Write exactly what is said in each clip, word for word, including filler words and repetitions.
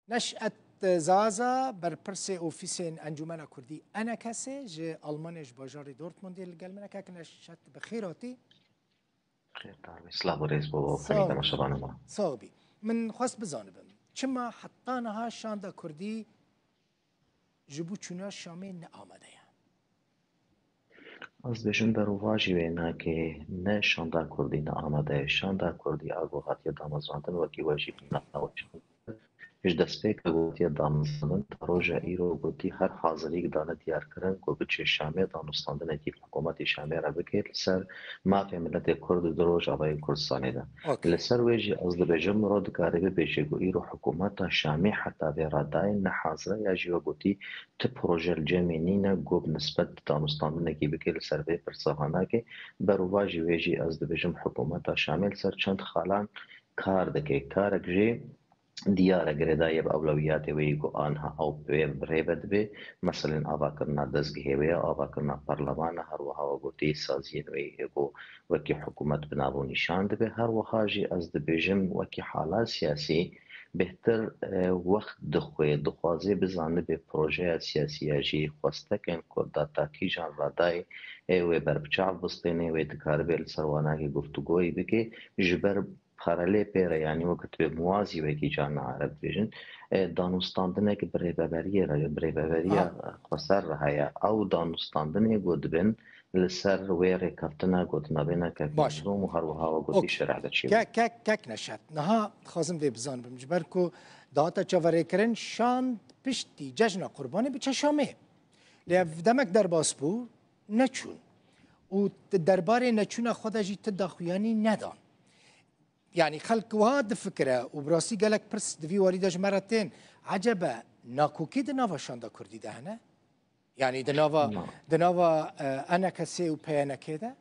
Neşet Zaza, berpirsê ofîsên Encûmena Kurdî ENKSê ji Almanyayê, ji bajarê Dortmundê li gel me ne. Kek Neşet, bi xêr hatî. Xêr, silav û rêz bo hemî temaşevanê me. Sax bî. Min xwest bizanibim, çima heta niha şanda kurdî ji bo çûna Şamê ne amade ye? Ez dibêjim, berovajî wê nake, ne şanda kurdî ne amade ye. Şanda kurdî a ku hatiye damezrandin, wekî we jî navnawê ji destpêka ku hatiye damezrandin, ta roja îro gotî her hazirîk dane diyarkirin ku biçe Şamê, danûstandinekî li hikûmetê Şamê re bike li ser mafê miletê Kurd di Rojavayê Kurdistanê de. Li ser wê jî ez dibêjim, miro dikare bibêje ku îro hikûmeta Şamê heta vê radayê ne hazir e, ya jî we gotî ti proje li cem wê nîne ku bi nisbet danûstandinekî bike li ser vê pirsa hanake. Berovajî wê jî ez dibêjim, hikûmeta Şamê li ser çend xalan kar dike. Karek jê diyar e, girêdayî ye bi ewlewiyatê wê yî ku aniha ew pê rê ve dibe. Meselên avakirina dezgehê wê ye, avakirina parlemana, her wiha we gotî saziyên wê yê ku wekî hikûmet bi nav û nîşan dibe. Her wiha jî ez dibêjim, wekî hala siyasî bêhtir, e, wext dixwe, dixwaze bizanibe projeya siyasî ya jî xwestekên Kurda ta kîjan radayê, e, wê berbiçav bistêne, wê dikaribe li ser wanakê guftûgoyê bike, ji ber paralê pê re, yanî wekî tu bê muwazî wekî carna ereb dibêjin, e, danûstandinek bi rêveberiyê re, bi rêveberiya xweser re heye. Ew danûstandinê ku dibin li ser wê rêkeftina ku di navbêna kevîn Baş. Zom û her wiha we gotî Okey. Şereh de çêbû. Kek, kek, kek Neşet. Niha dixwazim vê bizanibim. Ji ber ku dihate çaverêkirin, şand piştî cejna Qurbanê biçe Şamê. Lê ev demek derbas bû, neçûn. Û di derbarê neçûna xwe de jî ti daxuyanî nedan. Yanî xelk wiha difikire û bi rastî gelek pirs di vî warî de ji me re tên. Ecebe nakokî di nava şanda kurdî de hene? Yanî di nava, Na. di nava, e, ENKSê û PYNKê de?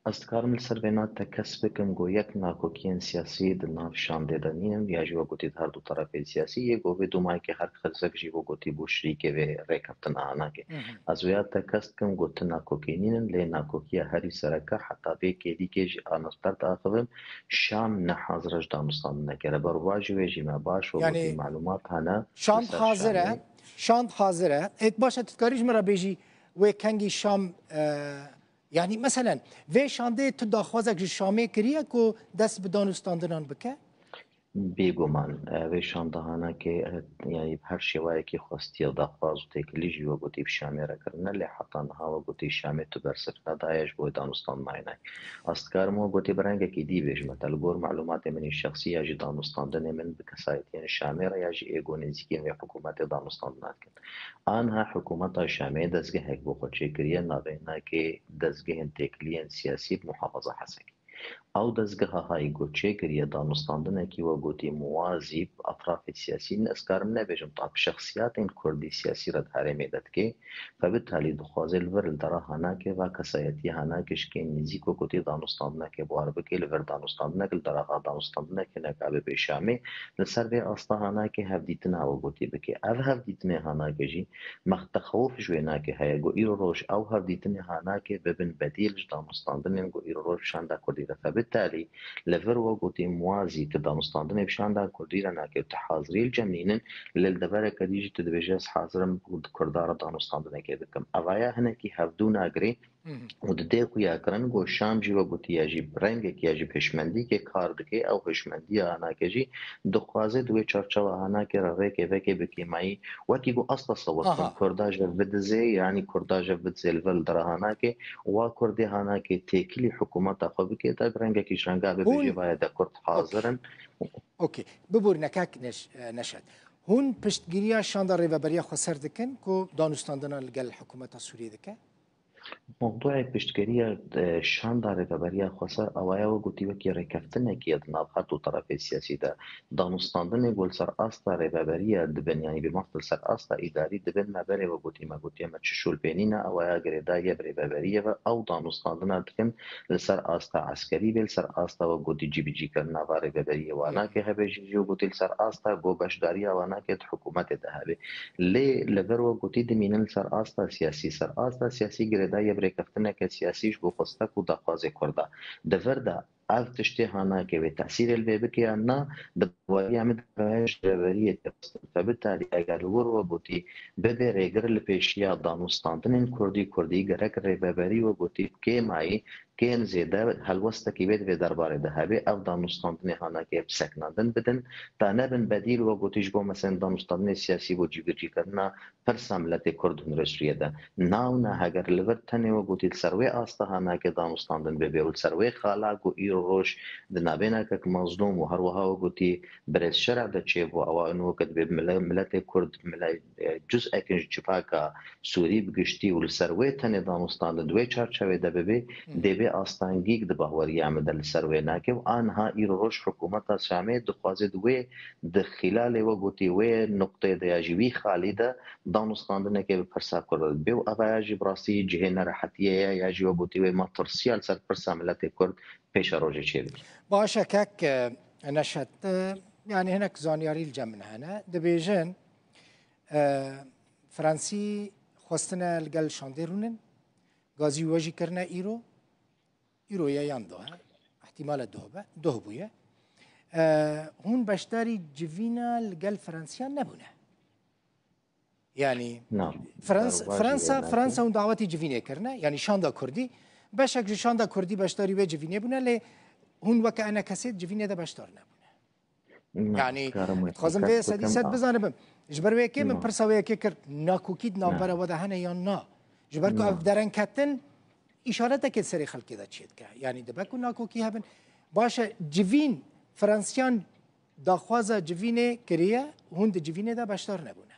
Ez dikarim li ser vêna tekez bikim ku yek nakokiyên siyasî di nav şandê de nînin, ya jî we gotî di her du terefên siyasî yê ku vê du mayekê her xizek jî we gotî bû şirîkê vê rêkeftina hanakê. Hı hı. Ez wêya tekez dikim ku ti nakokî nînin, lê nakokiya herî sereke heta vê kêlîkê jî a nifter diaxivim, Şam ne hazir e ji danûstandinekê re. Berovajî wê jî me baş we Yanî gotî malûmat hene Şam li ser hazir e, Şamê. Şand hazir e. Êt baş e, tu dikarî ji min re bêjî wê kengî Şam, e, Yanî, meselen, vê şandê tu daxwazek ji Şamê kiriye ku dest bi danûstandinan bike? Bêguman, e, vê şanda hanakê, e, yanî, bi her şêwayekî xwestiye daxwaz û têkilî jî we gotî bi Şamê re kirine, lê heta niha we gotî Şamê tu bersiv nedaye ji bo wê danûstandina hanakê. Ez dikarim we gotî bi rengekî dî bêjime te, li gor malûmatê min ên şexsî ya jî danûstandinê min bi kesayetiyên Şamê re ya jî ê ku nêzîkî yên vê hikûmetê danûstandina dikin. Aniha hikûmeta Şamê dezgehek bo xwe çêkiriye, navê hinekê dezgehên têkiliyên siyasî bi muhafaza Hesekê. Ew dezgeha hayî ku çêkiriye, danûstandinekî we gotî muwazî bi etrafê siyasî, ez karim nebêjim ta bi şexsiyatên kurdî siyasî re di herêmê de dike. Febitalî dixwaze li vir li dera hanakê ve kesayetiyê hanakê ji kê nêzîk we gotî danûstandinekê bi war bike, li vir danûstandinek li dera xwe danûstandinek hinek a bibe Şamê. Li ser vê asta hanakê hevdîtina we gotî bike. Ev hevdîtinê hanakê jî mex texewif ji wê nakê heye ku îro roj ew hevdîtinê hanakê bibin bedîl ji danûstandinên ku îro roj şanda kurdî de. Febitalî li vir we gotî muwazî tu danûstandinê bi şanda kurdî re nake, tu hazirî li cem nînin, lê li devereke dî jî tu dibêje ez hazir im ku di kurda re danûstandinekê bikim. Evaya hinekî hevdû nagirê. Hı hı. Û di dê xuya kirin ku Şam jî we gotiye jî bi rengekî ya jî bi hişmendîkê kar dike, ew hişmendiya hanake jî dixwaze di wê çarçewa hanakê re rêkê vekê bi kêmayî, wekî ku asta sewir Aha. Kurda ji bidizê, yanî Kurda ji bidizê li vir li dira hanakê, wa Kurdê hanakê têkilî hikûmeta xwe bike, te bi rengekî ji renga bibêje Hûn vaye de Kurd hazir in. Okey. Bibûrine kek Neş-, e, Neşet. Hûn piştgiriya şanda Rêveberiya Xweser dikin ku danûstandina li gel hikûmeta Sûriyê dike? Mewdûyê piştgiriya, e, şanda Rêveberiya Xweser awaya we gotî wekî rêkeftinekî ye di nav her du terefê siyasî de. Danûstandinê ku li ser asta rêveberiya dibin, yanî bi maf li ser asta îdarî dibin, me berê we gotî, me gotiye me çi şûl pê nîne, awaya girêdayî ye bi rêveberiyê ve, ew danûstandina dikin li ser asta eskerî bê, li ser asta we gotî cîbicîkirina va rêveberiyê wana Hı. ke hebe jî, jî we gotî li ser asta ku beşdariya wana ke di hikûmetê de hebe. Lê li vir we gotî dimînin li ser asta siyasî. Ser asta siyasî girêdayî ye bi rêkeftineke siyasî ji bo xwestek û daxwazê Kurda. Di vir de ev tiştê hanake wê tesîrê li vê bike yan na, di baweriya min de ev ji rêberiyê tê xistin. Fe bitalî eger li wir we gotî bibe rêgir li pêşiya danûstandinên kurdî, kurdî gerek rêveberî we gotî kêmayî, kêm zêde helwestekî wê di vê derbarê de hebe, ev danûstandinê hanake biseknandin bidin, ta nebin bedîl we gotî ji bo meselen danûstandinê siyasî bo cîbircîkirina pirsa miletê Kurd hundirê Sûriye de. Navna heger li vir tenê we gotî li ser wê asta hanake danûstandin bibe û li ser wê xala ku îro roj di navêna kek Mazlûm û her wiha we gotî birêz şeref de çêbû, ewa in weke dibê mile-, miletê Kurd, mile-, e, cuz'ekin ji civaka Sûrî bi giştî û li ser wê tenê danûstandin di wê çarçevê de bibe, Hı. dê bê astengîk di bahweriya min de li ser wê nake û aniha îro roj hikûmeta Şamê dixwaze di wê di xîlalê we gotî wê nuqteyê de ya jî wî xalî de danûstandinekê bi pirsa Kurd re dibe û eva ya jî bi rastî cihê nerehetiyê ye ya jî we gotî wê matirsiya li ser pirsa miletê Kurd pêşerojê çêbike. Baş e kek, e, Neşet, e, yanî hinek zanyarî li cem min hene. Dibêjin, e, Fransî xwestine li gel şandê rûnin, gazî we jî kirine îro, îro ye yan doh e, îhtîmal e doh be, doh bûye. E, hûn beşdarî civîna li gel Fransiya nebûne. Yanî Na, Frans-, berwajî Fransa, wê Fransa nakin. Hûn dawetî civînê kirine, yanî şanda Kurdî. Beşek ji şanda Kurdî beşdarî wê civînê bûne, lê hûn weke enekesê di civînê de beşdar nebûne. Na, Yanî, dixwazim vê sedî sed bizanibim. Ji ber wê yekê min pirsa wê yekê kir, nakokî di navbera we de hene yan na? Ji ber ku ev derenketin îşaretekê serê xelkê de çêdike. Yanî dibe ku nakokî hebin. Baş e, civîn, Fransiyan daxwaza civînê kiriye, hûn di civînê de beşdar nebûne.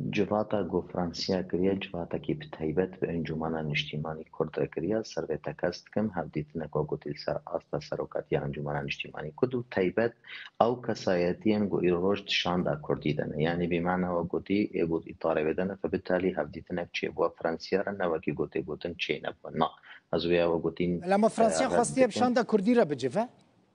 Civata ku Fransiya kiriye, civatekî bi taybet bi Encûmena Niştîmanî Kurd re kiriye. Ser vê tekez dikim, hevdîtinek ku gotî li ser asta serokatiya Encûmena Niştîmanî Kurd û taybet ew kesayetiyên ku îro roj di şanda Kurdî de ne. Yanî bîmana we gotî, ê ku îtarê wê de ne, fe bitalî hevdîtinek çêbûye Fransiya re, ne wekî gotê gotin çênebûye. Na, ez wê ya we gotîn, Lema Fransiya e, xwestiye bi şanda Kurdî re bicive?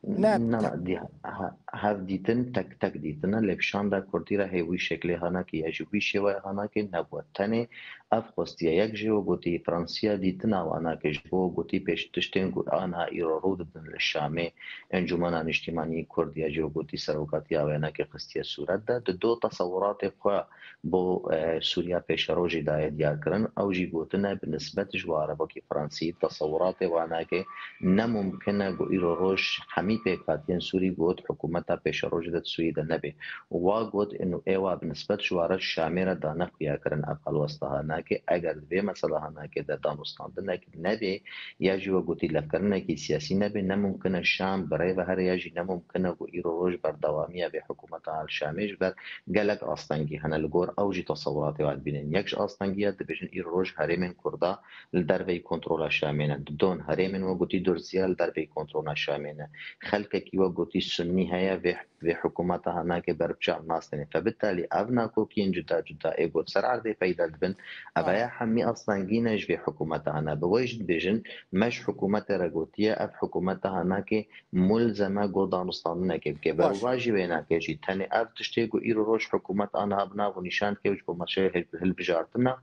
Ne, Na, tek- dî-, he-, hev dîtin tek tek dîtine, lê bi şanda Kurdî re hê wî şeklê hanakê ya jî wî şêwayê hanakê nebûye. Tenê ev xwestiye yek jê we gotî Fransiya dîtina wana ke ji bo gotî pêş tiştên ku ana îro rû didin li Şamê, Encûmena Niştîmanî Kurd ya jî we gotî serokatiya wênakê xistiye sûret de, di do tesewuratê xwe bo, e, Sûriya pêşerojê daye diyarkirin. Ew jî gotine, bi nisbet ji we erebokî Fransî, tesewuratê wanakê ne mumkin e ku îro roj hemî pêkhatiyên Sûrî got hikûmeta pêşerojê de di Sûriyê de nebe. Wa got, inu êwa bi nisbet ji we re Şamê re dane xuyakirin ev helwesta hanakê. Eger di vê mesela hanakê de danûstandinek nebe, ya jî we gotî levkirinekî siyasî nebe, ne mumkin e Şam bi rê ve here ya jî ne mumkin e ku îro roj berdewamiya vê hikûmeta li Şamê ji ber gelek astengî hene. Li gor ew jî tesewuratê wan dibînin. Yek ji astengiya dibêjin îro roj herêmên Kurda li derveyî kontrola Şamê ne. Di don herêmên we gotî Durziya li derveyî kontrola Şamê ne. Xelkekî we gotî Sunnî heye vê, vê hikûmeta hanakê ber bi çav nastêne. Fe bitalî ev nakokiyên cuda cuda ê got ser erdê peyda dibin. Ev ya hemî astengî ne ji vê hikûmeta hana. Bi wê jî dibêjin me ji hikûmetê re gotiye, ev hikûmeta hanakê mulzeme got danûstandinekê bike. Baş. Berûva jî wê nake jî. Tenê ev tiştê ku îro roj hikûmet aniha bi nav û nîşan dike û ji bo meşeyê hilbijartina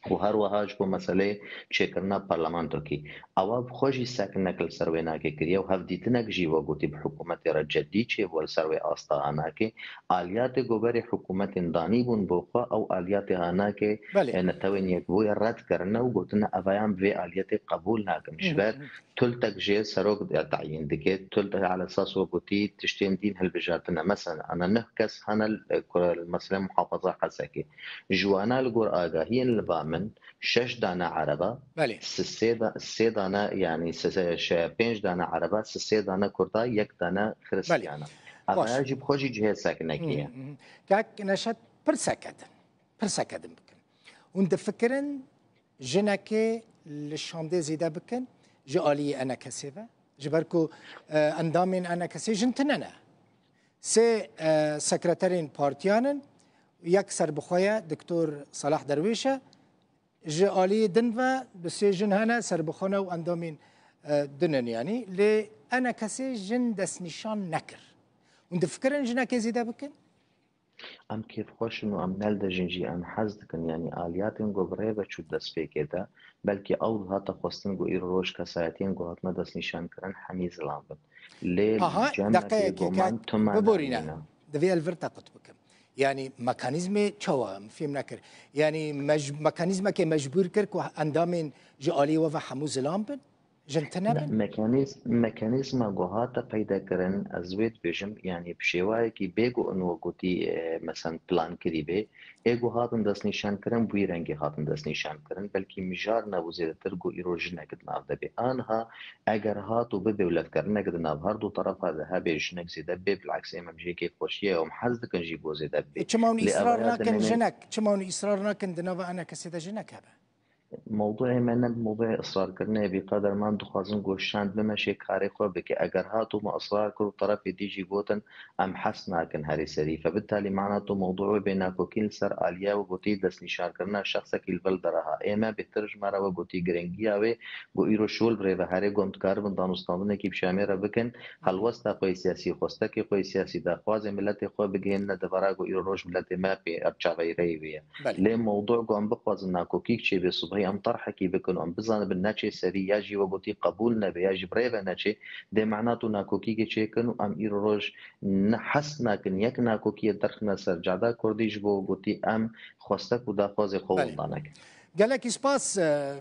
û her wiha ji bo meseleyê çêkirina parlamentokî. Ewa bi xwe jî sekinek li ser wê nake kiriye û hevdîtinek jî we gotî bi hikûmetê re cedî çêbû li ser wê asta anakê. Aliyatê ku berê hikûmetên danî bûn bo xwe, ew aliyatê hanakê, Belê. e, Netewên Yekbûyî red kirine û gotine, evayan bi vê aliyetê qebûl nakin. Ji ber Tultek jê serok, e, teyîn dike. Tultek ala esas we gotî tiştên dîn hilbijartine. Mesela, ana neh kes hene li, ku li mesele muhafaza Hesekê. Ji wana li gor agahiyên li ba min şeş dane Ereba, Belê. sisê da-, sê dane, yanî se-, se-, şe-, pênc dane Ereba, sisê dane Kurda, yek dane Xiristiyana. Belê. Baş. Evaya jî bi xwe jî cihê sekinekê ye. Hı, hı. Kak Neşet, pirseke din. Pirseke din bikim. Hûn difikirin jinekê li şandê zêde bikin ji aliyê enekesê ve? Ji ber ku, e, endamên enekesê jin tine ne. Sê, e, sekreterên partiyan in, yek serbixwe ye, Doktor Salah Derwêş e. Ji aliyê din ve du sê jin hene, serbixwe ne û endamên, e, din in yanî. Lê enekesê jin destnîşan nekir. Hûn difikirin jinekê zêde bikin? Em kêfxweş in û em ne li dijîn jî, em hez dikin. Yanî aliyatên ku bi rê ve çû destpêkê de, belkî ew dihate xwestin ku îro roj kesayetiyên ku hatine destnîşankirin hemî zilam bin. Lê Aha, cem me deqeyekê pê goman kak, tuma biborîne. Nemîne. Divê ez vir te qut bikim. Yanî mekanîzmê çawa? Em fêm nekir. Yanî mej-, mekanîzmekê mecbûr kir ku endamên ji aliyê we ve hemû zilam bin? Jin tine Ne, bin? mekanîz-, mekanîzma ku hate peyda kirin, ez wê dibêjim, yanî bi şêwayekî bê ku in we gotî, e, mesen plan kirî bê, ê ku hatin destnîşan kirin, bi wî rengî hatin destnîşan kirin. Belkî mijar nebû zêdetir ku îro jinek di nav de bê. Aniha eger hat û bibe û levkirinek di nav her du terefa de hebe, jinek zêde bê, bileks ê me bi jê kêfxweşiye, em hez dikin jî ku zêde bibê. Çima hûn Lê îsrar ev ya nakin demê jinek? Çima hûn îsrar nakin di nava enekesê de jinek hebe? Mewdûê me ne bi mewdûê israrkirinê ye, bîqeder me em dixwazin ku şand bimeşê karê xwe bike. Eger hat û me israr kir û terefê dî jî gotin, em hez nakin herî serî. Fe bitalî mana tu mewdû wê bê nakokîn li ser aliya we gotî destnîşankirina şexsekî li vir li dereha. Ê me bêtir ji me re we gotî giringiya wê ku îro şol bi rê ve herê ku em dikaribin danûstandinekî bi şamê re bikin, helwesta xwe yê siyasî, xwestekê xwe yê siyasî, daxwazê miletê xwe bigihînine devera ku îro roj miletê me pê ev çaveyireyê wê ye. Belê. Lê mewdû ku em bixwazin nakokîk çêbê, sibhî em terhekî bikin û em bizanibin neçê serî ya jî we gotî qebûl nebe ya jî bi rê ve neçê, dê mena tu nakokîkê çêkin û em îro roj ne hes nakin yek nakokiyê derxine ser cada kurdî ji bo gotî em xwestek û daxwazê xwe Belê. winda nekin. Gelekî spas, e,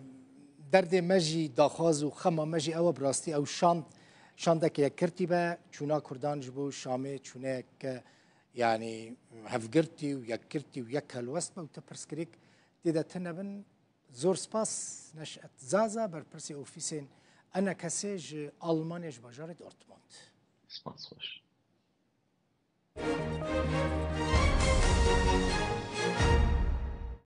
derdê me jî daxwaz û xema me jî ew e, bi rastî ew şand, şandeke yekgirtî be, çûna kurdan ji bo Şamê çûneyeke, yanî hevgirtî û yekgirtî û yek helwest be û ti pirsgirêk tê de tune bin. Zor spas Neşet Zaza, berpirsê ofîsên enekesê ji Almanya ji bajarê Dortmund. Spas xweş.